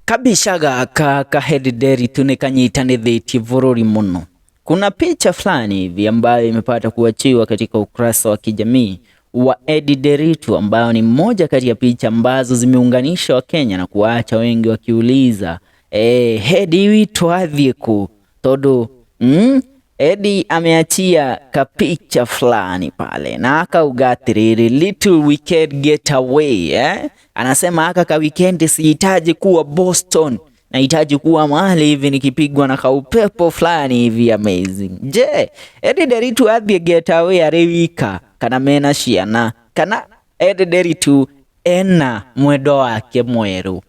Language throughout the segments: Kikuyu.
Kabica gaka ka Hedi Nderitu nĩ kanyitanĩthĩtie bũrũri mũno. Kuna picha fulani hivi ambayo imepata kuachiwa katika ukurasa wa kijamii wa Eddie Nderitu, ambayo ni moja kati ya picha ambazo zimeunganisha Wakenya na kuacha wengi wakiuliza Hedi witũ athiĩ kũ tondu Eddie ameachia kapicha fulani pale na akauga atiriri, "Little weekend getaway," eh? Anasema aka ka weekend sihitaji kuwa Boston, nahitaji kuwa mahali hivi nikipigwa na kaupepo fulani hivi amazing. Je, Eddie Nderitu athiĩ getaway arĩ wika kana mena ciana kana Eddie Nderitu ena mwendo wake mwerũ?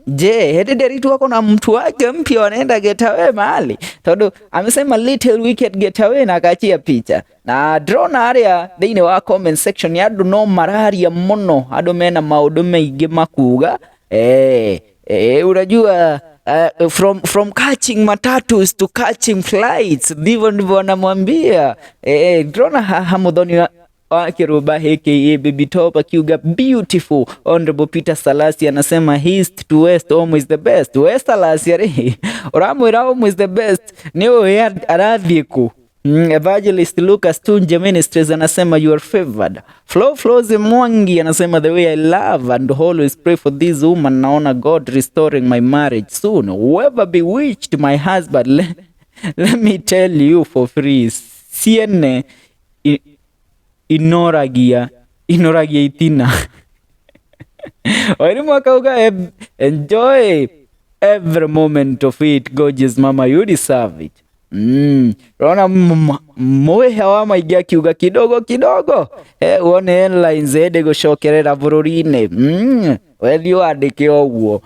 Je, Eddie Nderitu ako na mtu wake mpya wanaenda getaway mahali? Tondu amesema little weekend getaway na akaachia picha na ndĩrona arĩa thĩinĩ wa comment section andũ no mararia mũno, andũ mena maũndũ maingĩ makuga. Unajua from catching matatus to catching flights, ndivyo ndivyo wanamwambia. Ndĩrona haha Muthoni wa Kiruba aka Baby Top akiuga beautiful. Honorable Peter Salasi anasema east to west, home is the best. West Salasi rĩ ũramwĩra home is the best nĩ ũĩ arathiĩ kũ? Evangelist Lucas Tunje Ministries anasema you are favored. Flo Flows Mwangi anasema the way I love and always pray for this woman, naona God restoring my marriage soon. Whoever bewitched my husband, let me tell you for free. Ciene inoragia itina. Wairimu akauga enjoy every moment of it, gorgeous mama, you deserve it. Rona mwiha wa maingĩ akiuga kidogo kidogo, uone headlines ĩndĩ gũcokerera bũrũri-inĩ. Wethi wandĩke ũguo.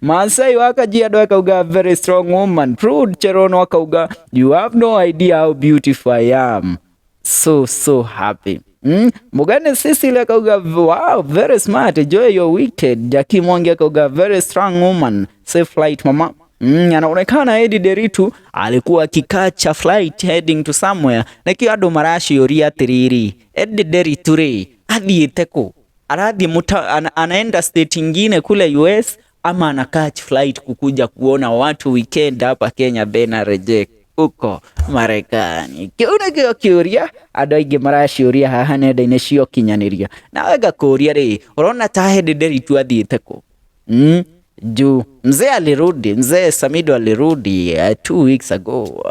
Masai wa Kajiado akauga very strong woman. Prude Cherono akauga you have no idea how beautiful I am, so so happy. Mugane Cecily akauga wow, very smart, enjoy your weekend. Jackie Mwangi akauga very strong woman, safe flight mama. Anaonekana Eddie Nderitu alikuwa akicatch flight heading to somewhere, nakio andũ maraciũria atĩrĩrĩ, Eddie Nderitu rĩ athiĩte kũ? Arathiĩ anaenda state ingine kule US ama ana catch flight kukuja kuona watu weekend hapa Kenya then arejee huko Marekani? Kĩu nĩkĩo kĩũria andũ aingĩ maraciũria haha nenda-inĩ cia ũkinyanĩria. Nawe ngakũria rĩ, ũrona ta Eddie Nderitu athiĩte kũ? Juu mzee alirudi, mzee Samido alirudi 2 weeks ago,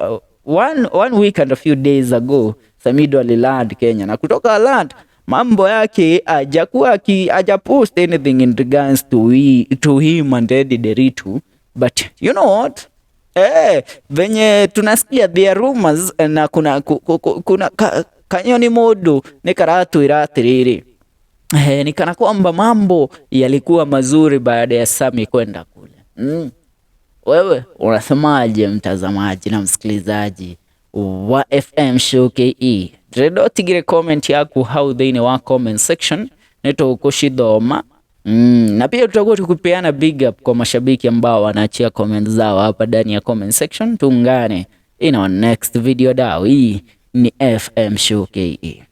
one week and a few days ago Samido aliland Kenya, na kutoka land mambo yake hajakuwa hajapost anything in regards to him and Eddie Nderitu, but you know what, venye tunasikia there are rumors na kuna, kuna kanyoni mundu nĩ karatwĩra atĩrĩrĩ, ni kana kwamba mambo yalikuwa mazuri baada ya Sami kwenda kule. Wewe unasemaje mtazamaji na msikilizaji wa FM Show KE? Ndĩrenda ũtigire comment yaku hau thĩinĩ wa comment section nĩtũgũcithoma. Na pia tutakuwa tukipeana big up kwa mashabiki ambao wanaachia comment zao hapa ndani ya comment section. Tuungane in our next video dao. Hii ni FM Show KE.